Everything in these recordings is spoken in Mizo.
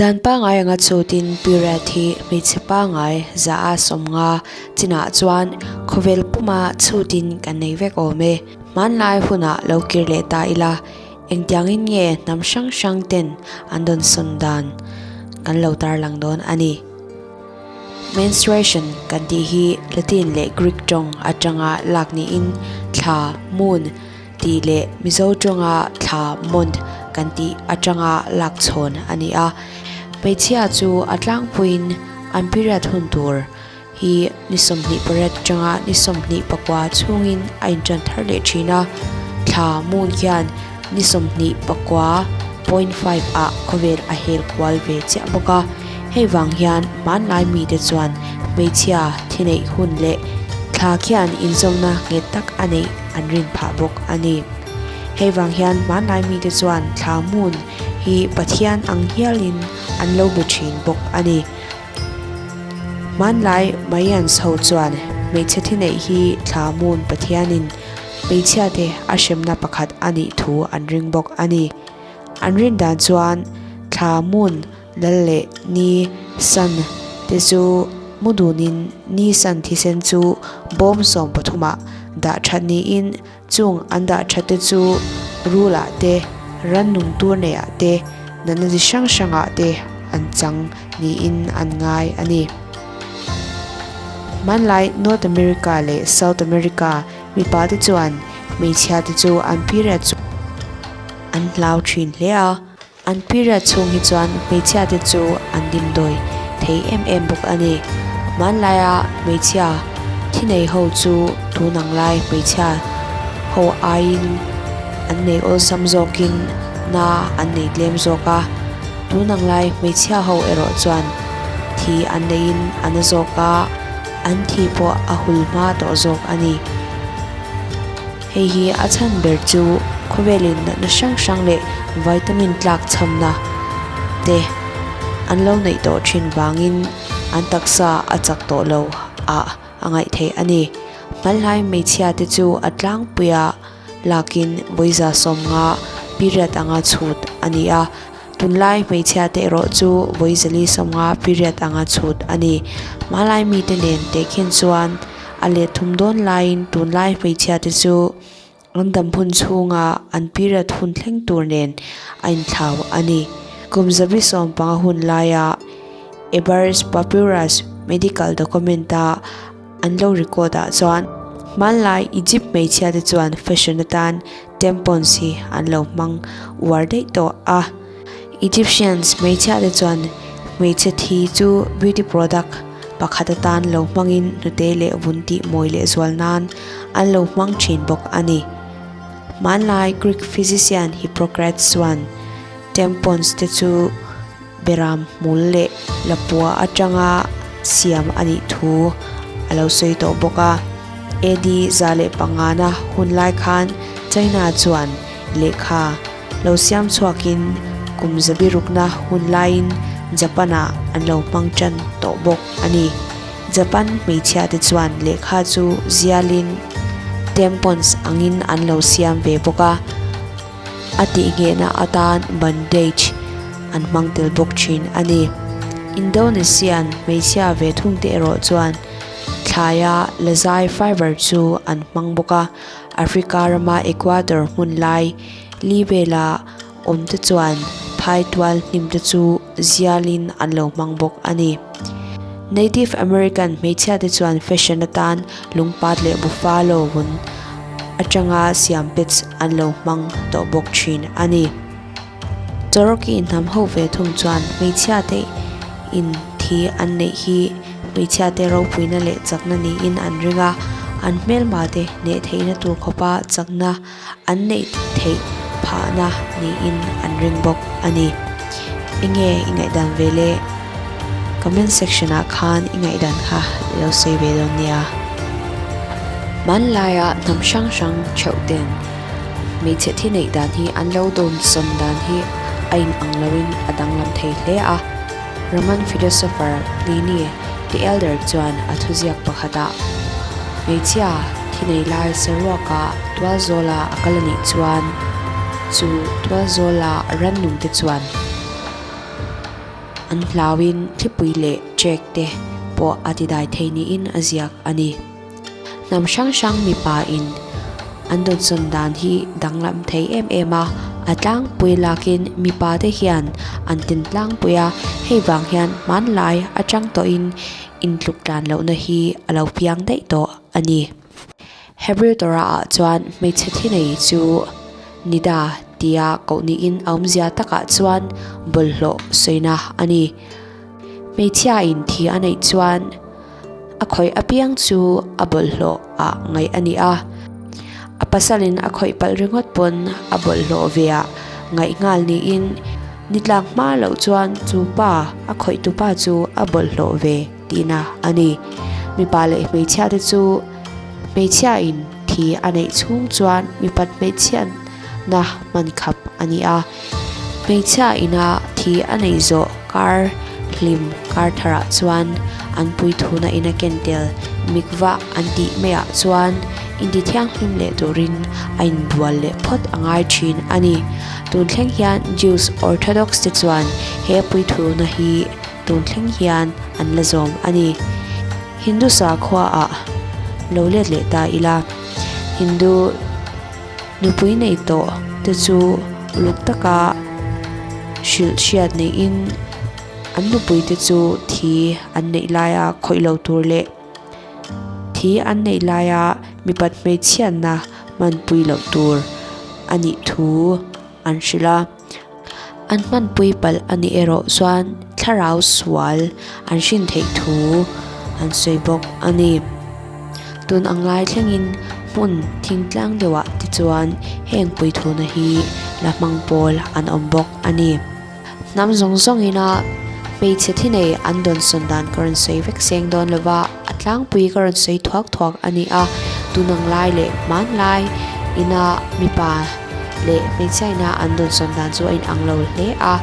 Dan pangai anga chutin period hi hmeichhe pangai za a 50 chinah chuan khawvel puma chhutin kan nei vek awm e. Hmanlai hunah lo kir leh ta ila engtiangin nge hnam hrang hrang ten an dawnsawn dan kan lo tarlang dawn a ni. Menstruation kan tih hi Latin leh Greek tawng atanga lak niin thla, moon, tih leh Mizo tawnga thla, month, kan tih atanga lak chhawn a ni a. Hmeichhia chu a tlangpuiin an period hun tur hi ni 28 atanga ni 29 chhungin a intan thar leh thin a. Thla, moon, hian ni 29.5 ah khawvel a hel kual ve chiah bawk a. Hei vang hian hmanlai mite chuan hmeichhia thi neih hun leh thla khian inzawmna nghet tak a neih an rin phah bawk a ni. Hei vang hian hmanlai mite chuan thla hmun hi Pathian ang hialin an lo be thin bawk a ni. Hmanlai Mayans ho chuan hmeichhe thi neih hi thla hmun Pathianin hmeichhiate a hremna pakhat a nih thu an ring bawk a ni. An rin dan chuan thla hmun Lal leh Ni, Sun, te chu mu dunin Ni, Sun, thisen chu bawm 13 ah dah that niin chung an dah that te chu rul ah te, rannung tur nei ah te, natna chi hrang hrang ah te an chang niin an ngai a ni. Hmanlai North America leh South America mipa te chuan hmeichhia te chu an period chu an hlau thin hle a. An period chhung hi chuan hmeichhia te chu an dimdawi thei em em bawk a ni. Hmanlaia hmeichhia thi nei ho chu tun ang lai hmeichhia ho aiin an nei awlsam zawkin na an nei tlem zawk a. Tun ang lai hmeichhia ho erawh chuan thi an neiin a na zawk a, an thi pawh a hul hma tawh zawk a ni. Hei hi a chhan ber chu khawvelin natna hrang hrang leh vitamin tlak chhamna te an lo neih tawh thin vangin an taksa a chak tawh lo ah a ngaih theih a ni. Hmalhlai hmeichhia te chu a tlangpuia lakin vawiza 50 period anga chhut a ni a, tunlai hmeichhia te erawh chu vawizali 50 period anga chhut a ni. Hmalai mite nen tehkhin chuan A let thum dawn laiin tunlai hmeichhia te chu an dam hun chhunga an period hun thleng tur nen a inthlau a ni. Kum 115 hun laia Ebers Papyrus medical document-a an lo record ah chuan hmanlai Egypt hmeichhia te chuan fashion atan tampons hi an lo hmang uar daih tawh a. Egyptians hmeichhia te chuan hmeichhe thi chu beauty product pakhat atan lo hmangin hnute leh vun tih mawi leh zual nan an lo hmang thin bawk a ni. Hmanlai Greek physician Hippocrates chuan tampons te chu beram hmul leh lapua atanga siam a nih thu a lo sawi tawh bawk a. AD 105 na hun lai khan China chuan lehkha lo siam chhuakin kum zabi rukna hun laiin Japan-ah an lo hmang tan tawh bawk a ni. Japan hmeichhia te chuan lehkha chu zialin tampons angin an lo siam ve bawk a, a tihnghehna atan bandage an hmang tel bawk thin a ni. Indonesian hmeichhia ve thung te erawh chuan thlaia lazai fiber chu an hmang bawk a, Africa rama Ecuador hmun lai Libela awm te chuan phai tual hnim te chu zialin an lo hmang bawk a ni. Native American hmeichhia te chuan fashion atan lungpat leh buffalo vun atanga siam pets an lo hmang tawh bawk thin a ni. Cherokee hnam ho ve thung chuan hmeichhia te in thi an neih hi hmeichhia te ropuina leh chakna niin an ring a, an hmelma te hneh theihna tur khawpa chakna an neih theih phahna niin an ring bawk a ni. Enge i ngaihdan ve le? Comment section ah khan i ngaihdan kha i lo sawi ve dawn nia. Hmanlaia hnam hrang hrang theuh ten hmeichhe thi neih dan hi an lo dawnsawn dan hi a in ang loin a danglam thei hle a. Roman philosopher Pliny the Elder chuan a thuziak pakhatah hmeichhia thi nei lai saruaka tualzawla a kal a nih chuan chu tualzawla rannung te chuan. an hlauin thlipui leh ṭek te pawh a tidai thei niin a ziak a ni. Hnam hrang hrang mipa in an dawnsawn dan hi danglam thei em em a, a tlangpui lakin mipa te hian an tin tlangpui a, hei vang hian hmanlai atang tawhin intluk tlan lohna hi a lo piang daih tawh a ni. Hebrew Torah ah chuan hmeichhe thi nei chu Nida tia koh niin a awmzia takah chuan bawlhhlawh sawina a ni. Hmeichhia in thi a neih chuan A khawih apiang chu a bawlhhlawh ah ngaih a ni a, a pasalin a khawih palh ringawt pawn a bawlhhlawh ve ah ngaih nghal niin ni tlak hma loh chuan chu pa a khawih tupa chu a bawlhhlawh ve tihna a ni. Mipa leh hmeichhia te chu hmeichhia in thi a neih chhung chuan mipat hmeichhiat na hman khap a ni a. Hmeichhia ina thi a neih zawh kar hlim kar tharah chuan an puithuna ina ken tel mikvah an tih maiah chuan inti thianghlim leh turin a inbual leh phawt a ngai thin a ni. Tun thleng hian Jews Orthodox te chuan he puithuna hi tun thleng hian an la zawm a ni. Hindu sakhuaah lo let leh ta ila Hindu. Nupui nei tawh te chu uluk taka hrilh hriat neiin an nupui te chu thi an neih laia khawih lo tur leh thi an neih laia mipat hmeichhiatna hmanpui loh tur a nih thu an hrilh a. An hmanpui palh a nih erawh chuan thlarau sual an hrin theih thu an sawi bawk a ni. Tun ang lai thlengin hmun thingtlang deuhah te chuan heng puithuna hi la hmang pawl an awm bawk a ni. Hnam zawng zawngina hmeichhe thi nei an dawnsawn dan ka rawn sawi vek seng dawn lova a tlangpui ka rawn sawi thuak thuak a ni a. Tun ang lai leh hmanlai ina mipa. leh hmeichhia ina an dawnsawn dan chu a inang lo hle a,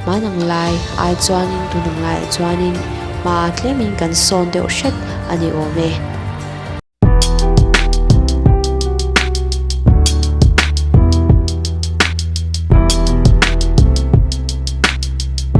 hmanang lai ai chuanin tunang laiah chuanin hma tlemin kan sawn deuh hret a ni awm e.